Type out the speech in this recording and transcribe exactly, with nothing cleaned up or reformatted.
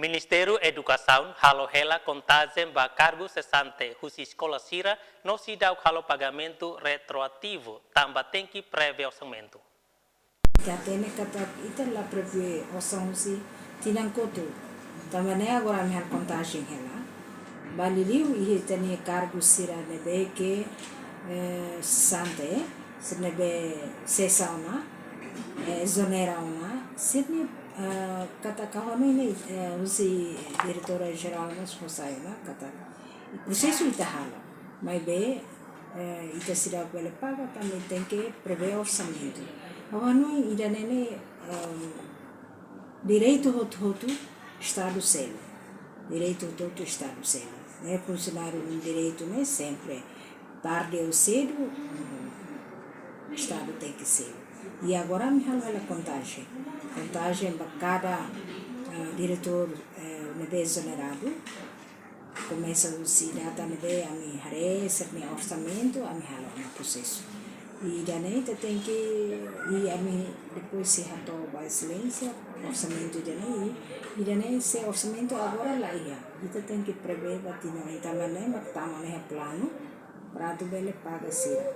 Ministériu Edukasaun halo hela kontajen ba kargu sesante husi eskola sira no seidauk halo pagamentu retroativu tanba tenke prevee orsamentu. Ita hatene katak ita la prevee osan husi tinan kotuk. Tanba ne'e agora ami halo kontajen hela. Ba liuliu iha ita-nia kargu sira ne'ebé ke, eh, sesante, sira ne'ebé sesa ona, eh, ezonera ona, sira-nia, eh, katak ha'u hanoin ne'e, eh, husi diretora jerál mós fó sai ona, katak prosesu ita halo. Maibé, eh, ita seidauk bele paga, tanba tenke prevee orsamentu. Ha'u hanoin ida-ne'e ne'e, ehm, direitu hotu-hotu Estadu selu. Direitu hotu-hotu Estadu selu. Ne'e funsionáriu nia direitu ne'e sempre tarde ou cedo, mm, Estadu tenke selu. I agora ami halo hela kontajen. Kontajen ba kada, ah, diretór, eh, ne'ebé ezoneradu. Komesa husi data ne'ebé ami haree sira-nia orsamentu, ami halo ona prosesu. I ida-ne'e ita tenke, i ami depois sei hato'o ba Exelénsia orsamentu ida-ne'e, i ida-ne'e se orsamentu agora la iha, ita tenke prevee ba tinan oin, tanba ne'e mak tama ona iha planu, para atu bele paga sira.